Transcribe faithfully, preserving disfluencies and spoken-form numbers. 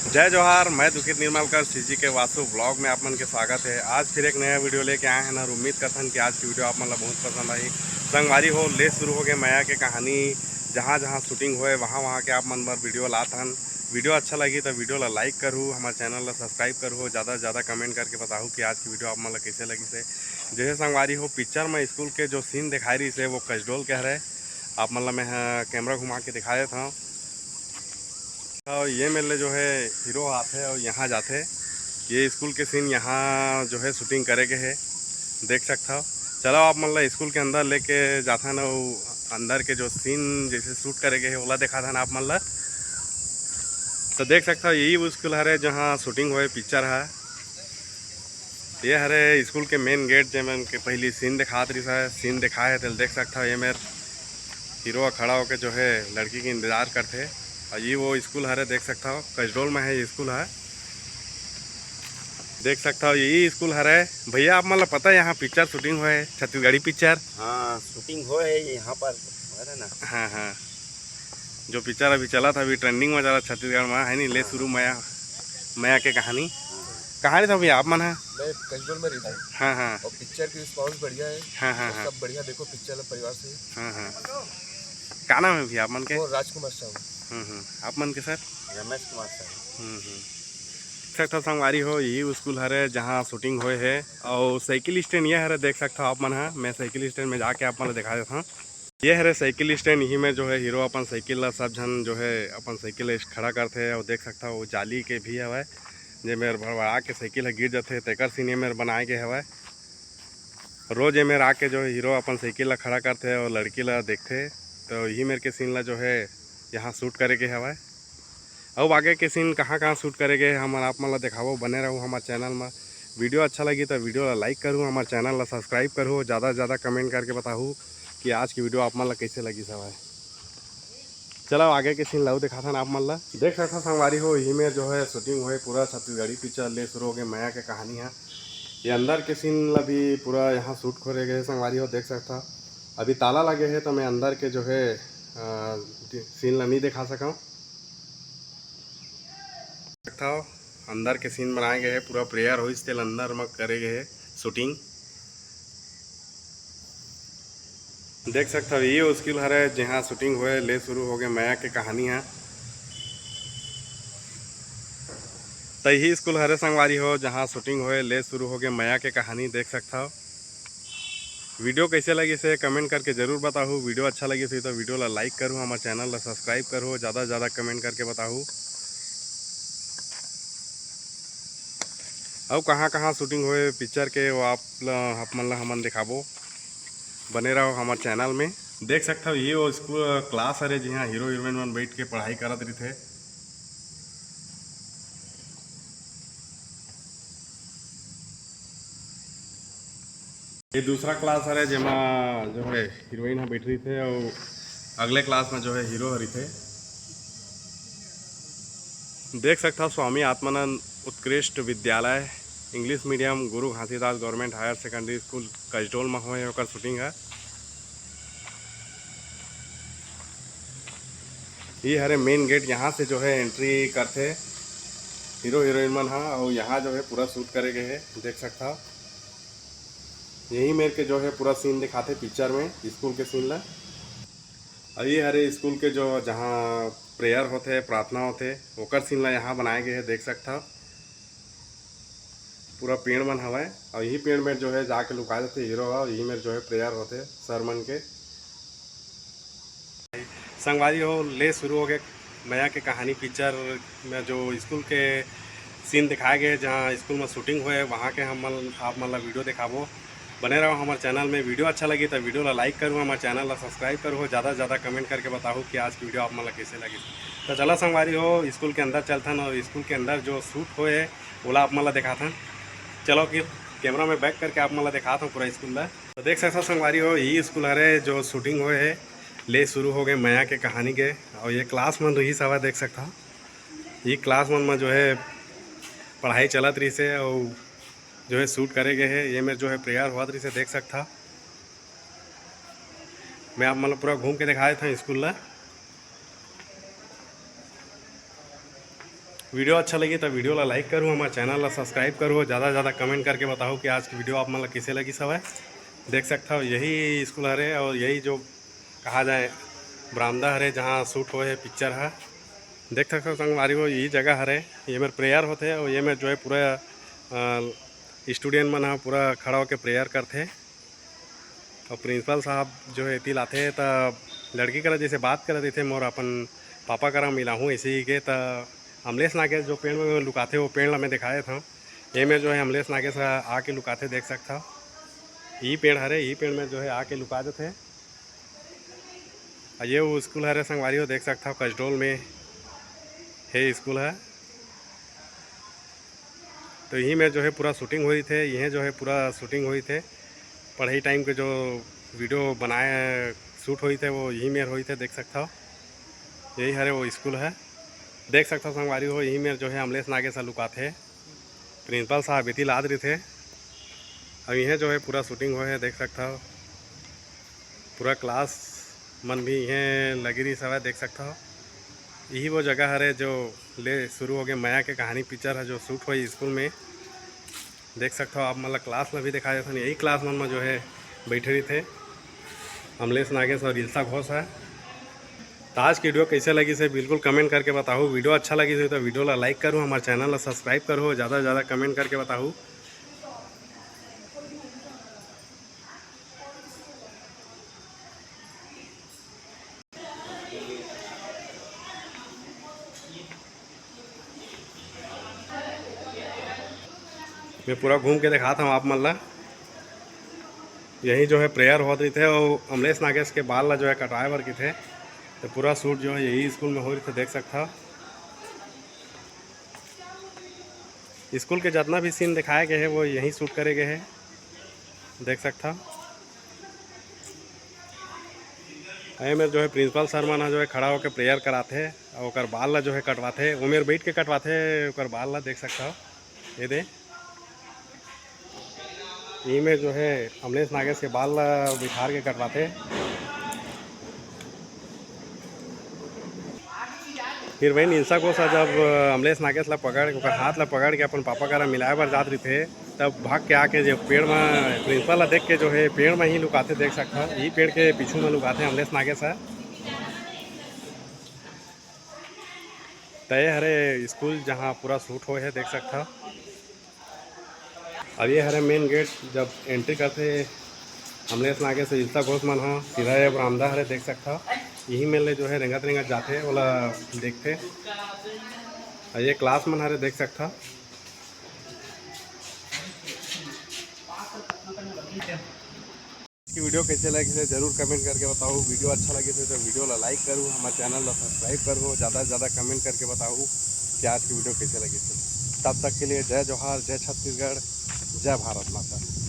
जय जोहार, मैं दुखित निर्मलकर, सीजी के वासु व्लॉग में आप मन के स्वागत है। आज फिर एक नया वीडियो लेके आए हैं ना, और उम्मीद करथन कि आज की वीडियो आप मन ला बहुत पसंद आई। संगवारी हो, ले शुरू हो गए मया के कहानी। जहाँ जहाँ शूटिंग होए, वहाँ वहाँ के आप मन बर वीडियो लात हन। वीडियो अच्छा लगी तो वीडियो ला लाइक करहू, हमारे चैनल ला सब्सक्राइब करहू, ज़्यादा से ज़्यादा कमेंट करके बताहू कि आज की वीडियो आप मन ला कैसे लगी से। जैसे संगवारी हो, पिक्चर में स्कूल के जो सीन दिखाई रही से, वो कसडोल के हरे। आप मन ला मैं ह कैमरा घुमा के दिखा देता हूँ। और ये मेर ले जो है हीरो आथे और यहाँ जाथे। ये स्कूल के सीन यहाँ जो है शूटिंग करे के है, देख सकता हो। चलो आप मन ला स्कूल के अंदर लेके जाथन, अउ अंदर के जो सीन जैसे शूट करे के है, ओला दिखाथन आप मन ला। तो देख सकता हो, यही वो स्कूल हरे जहाँ शूटिंग होए पिक्चर है। ये हरे स्कूल के मेन गेट, जेमन के पहली सीन दिखात रही है, सीन दिखाए है, तेल देख सकता हो। ये मेर हीरो खड़ा होके जो है लड़की के इंतजार करथे। और ये वो स्कूल हरे, देख सकता हो, कसडोल में है ये स्कूल है। देख सकता हो, यही स्कूल हरे। भैया, आप मन ला पता है यहाँ पिक्चर शूटिंग हुआ है, छत्तीसगढ़ी पिक्चर? हाँ, शूटिंग हो है यहाँ पर, है ना? हाँ, हाँ। जो पिक्चर अभी चला था, अभी ट्रेंडिंग में चला छत्तीसगढ़ में, है नी, ले हाँ। शुरू मया, मया के कहानी। हाँ। कहाँ रही था भैया आप मन है? मैं कसडोल में रही था। हाँ, हाँ। और पिक्चर की रिस्पॉन्स बढ़िया है। हाँ, हाँ, और हाँ। सब बढ़िया, देखो पिक्चर परिवार से। हाँ, हाँ। का नाम है भैया आप मन के? वो राजकुमार साहू। हम्म, हम्म। आप मन के सर? रमेश कुमार साहू। हम्म, हम्म। देख सकता संगवारी हो, यही स्कूल हरे जहाँ शूटिंग होए है। और साइकिल स्टैंड ये हरे, देख सकता आप मन हा। मैं साइकिल स्टैंड में जाके आप मन ला दिखा देता हूँ। ये हरे साइकिल स्टैंड, यही में जो है हीरो अपन साइकिल ला, सब झन जो है अपन साइकिल ला खड़ा करथे। और देख सकता हो, वो जाली के भी हवय, जे मेर भड़बड़ा के साइकिल ह गिर जाथे, तेकर सीन ये मेर बनाए गे हवय। रोज ये मेर आके जो है हीरो अपन साइकिल ला खड़ा करथे और लड़की ला देखथे, तो यही मेर के सीन ला जो है यहाँ शूट करे के हवय। अउ आगे के सीन कहाँ कहाँ शूट करे गए हे, हमन आप मन ला देखाबो। बने रहू हमार चैनल म। वीडियो अच्छा लगी तो वीडियो ला लाइक करू, हमार चैनल ला सब्सक्राइब करू, ज़्यादा से ज़्यादा कमेंट करके बताहू कि आज की वीडियो आप मन ला कैसे लगी हवय। चलो आगे के सीन ला अउ दिखाथन आप मन ला। देख सकथव संगवारी हो, यही में जो है शूटिंग होए पूरा छत्तीसगढ़ी पिक्चर ले शुरू हो गए मया के कहानी है। ये अंदर के सीन ला भी पूरा यहाँ शूट करे गए संगवारी हो, देख सकथव। अभी ताला लगे है तो मैं अंदर के जो है अ, सीन ला नहीं दिखा सकूँ। सकथव, अंदर के सीन बनाए गए हे, पूरा प्रेयर होइस तेल अंदर म करे गए हे शूटिंग। देख सकथव, ये स्कूल हरे जहाँ शूटिंग होए ले शुरू हो गए मया के कहानी है। त यही स्कूल हरे संगवारी हो, जहाँ शूटिंग होए ले शुरू हो गए मया के कहानी, देख सकथव। वीडियो कैसे लगिस हे कमेंट करके जरूर बताहू। वीडियो अच्छा लगिस होही तो वीडियो ला लाइक करू, हमारे चैनल ला सब्सक्राइब करू, ज़्यादा से ज़्यादा कमेंट करके बताहू। अउ कहाँ कहाँ शूटिंग होए पिक्चर के, वो आप ला, आप मन ला हमन दिखाबो। बने रहो हमारे चैनल में। देख सकथव, ये वो स्कूल क्लास हरे, जिहाँ हीरो हीरोइन मन बैठ के पढ़ाई करत रहिथे। ये दूसरा क्लास हरे, जेमा जो है हीरोइन ह बैठ रहिथे और अगले क्लास में जो है हीरो ह रहिथे। देख सकथव स्वामी आत्मानंद उत्कृष्ट विद्यालय English medium Guru Ghasidas government higher secondary school Kasdol में होए ओकर शूटिंग है। ये हरे मेन गेट, यहाँ से जो है एंट्री करथे हीरो हीरोइन मन हा, और यहाँ जो है पूरा शूट करे गए है, देख सकथव। यही मेर के जो है पूरा सीन दिखाथे पिक्चर में, स्कूल के सीन ला। और ये हरे स्कूल के जो जहाँ प्रेयर होथे, प्रार्थना होथे, ओकर सीन ला यहाँ बनाए गए है, देख सकथव। पूरा पेड़ मन हवय और यही पेड़ में जो है जाके लुका देथे हीरो हा, यही में जो है प्रेयर होथे सर मन के। संगवारी हो, ले शुरू हो गए मया के कहानी पिक्चर में जो स्कूल के सीन दिखाए गए, जहाँ स्कूल में शूटिंग हुए, वहाँ के हम मन, आप मन ला वीडियो दिखाबो। बने रहो हमारे चैनल में। वीडियो अच्छा लगी तो वीडियो ला लाइक करू, हमारे चैनल ला सब्सक्राइब करू, ज़्यादा से ज़्यादा कमेंट करके बताहू कि आज की वीडियो आप मन ला कैसे लगी। तो चलो संगवारी हो, स्कूल के अंदर चलथन और स्कूल के अंदर जो शूट होए है, ओला आप मन ला दिखाथन। चलो कि कैमरा में बैक करके आप मन ला दिखाथन पूरा स्कूल ला। तो देख सकथव संगवारी हो, यही स्कूल हरे जो शूटिंग होए है, ले शुरू हो गए मया के कहानी के। और ये क्लास मन रहिस हवय, देख सकथव, ये क्लास मन में जो है पढ़ाई चलत रहिस हे और जो है शूट करे गए है। ये मेर जो है प्रेयर होवत रहिस हे, देख सकथव। मैं आप मन ला पूरा घूम के दिखा देथव स्कूल ला। वीडियो अच्छा लगी तो वीडियो ला लाइक करो, हमारे चैनल ला सब्सक्राइब करो, ज़्यादा से ज़्यादा कमेंट करके बताओ कि आज की वीडियो आप मन ला कैसे लगी सब है। देख सकता हो यही स्कूल हरे और यही जो कहा जाए बरामदा हरे जहाँ शूट होए है पिक्चर है। देख सकता हो संगवारी हो यही जगह हरे, ये मेर प्रेयर होते और ये मेर जो है पूरा स्टूडेंट मन ह पूरा खड़ा होकर प्रेयर करते। और प्रिंसिपल साहब जो है एती लाथे त लड़की करा जैसे बात करत रहिथे, मोर अपन पापा करा मिलाहूँ ऐसे ही के। त अमलेश नागेश जो पेड़ में लुकाथे वो पेड़ ला मैं दिखाए था। ये में जो है अमलेश नागेश ह आके लुकाथे, देख सकता हो। यही पेड़ हरे, यही पेड़ में जो है आके लुका देथे। और ये वो स्कूल हरे संगवारी हो, देख सकता हो कसडोल में है स्कूल है। तो यही में जो है पूरा शूटिंग होई थे, यही जो है पूरा शूटिंग होई थे। पढ़ाई टाइम के जो वीडियो बनाए शूट होई थे वो यही में होई थे, देख सकता हो। यही हरे वो स्कूल है, देख सकता हो संगवारी हो। यही में जो है अमलेश नागेश लुकाथे, प्रिंसिपल साहब इति लाद रही थे। अब यही जो है पूरा शूटिंग होए है, देख सकता हो। पूरा क्लास मन भी इहें लगी रही सवय, देख सकता हो। यही वो जगह हरे जो ले शुरू हो गए मया के कहानी पिक्चर है जो शूट हुई स्कूल में। देख सकता हो आप, मतलब क्लास में भी दिखा देथन, यही क्लास मन में जो है बैठे रही थे अमलेश नागेश और इल्सा घोष है। तो आज की वीडियो कैसे लगी से बिल्कुल कमेंट करके बताओ। वीडियो अच्छा लगी से तो वीडियो ला लाइक करो, हमारे चैनल ला सब्सक्राइब करो, ज़्यादा से ज़्यादा कमेंट करके बताओ। मैं पूरा घूम के दिखाता हूँ आप मन ला। यही जो है प्रेयर होत रही थे और अमलेश नागेश के बाल ला जो है कटाए बर की थे, तो पूरा शूट जो है यही स्कूल में हो रही थे, देख सकता हो। स्कूल के जितना भी सीन दिखाए गए हैं वो यहीं शूट करे गए हैं, देख सकता हो। एमे जो है प्रिंसिपल सर मन ह जो है खड़ा होकर प्रेयर कराथे और ओकर बाल ला जो है कटवाथे, ओमेर बैठ के कटवाथे ओकर बाल ला, देख सकता हो। ये दे, ये में जो है अमलेश नागेश के बाल ला बिठार के कटवाथे। फिर वही इल्सा घोष ह जब अमलेश नागेश ला पकड़ के, ओकर हाथ ला पकड़ के अपन पापा करा मिलाए बर जात रहिथे, तब भाग के आके जो पेड़ में प्रिंसिपल ला देख के जो है पेड़ में ही लुकाथे, देख सकता हो। यही पेड़ के पीछू में लुकाथे अमलेश नागेश ह। तय हरे स्कूल जहाँ पूरा शूट होए है, देख सकता हो। अब ये हरे मेन गेट, जब एंट्री करथे अमलेश नागेश से इल्सा घोष मन ह, सीधा ये बरामदा हरे, देख सकता हो। यही में ले जो है रेंगत रेंगत जाथे, ओला देखथे। और ये क्लास मन हरे, देख सकता हो। की वीडियो कैसे लगी से जरूर कमेंट करके बताओ। वीडियो अच्छा लगे से तो वीडियो ला लाइक करो, हमारे चैनल ला सब्सक्राइब करो, ज़्यादा से ज़्यादा कमेंट करके बताओ कि आज की वीडियो कैसे लगी से। तब तक के लिए जय जोहार, जय छत्तीसगढ़, जय भारत माता।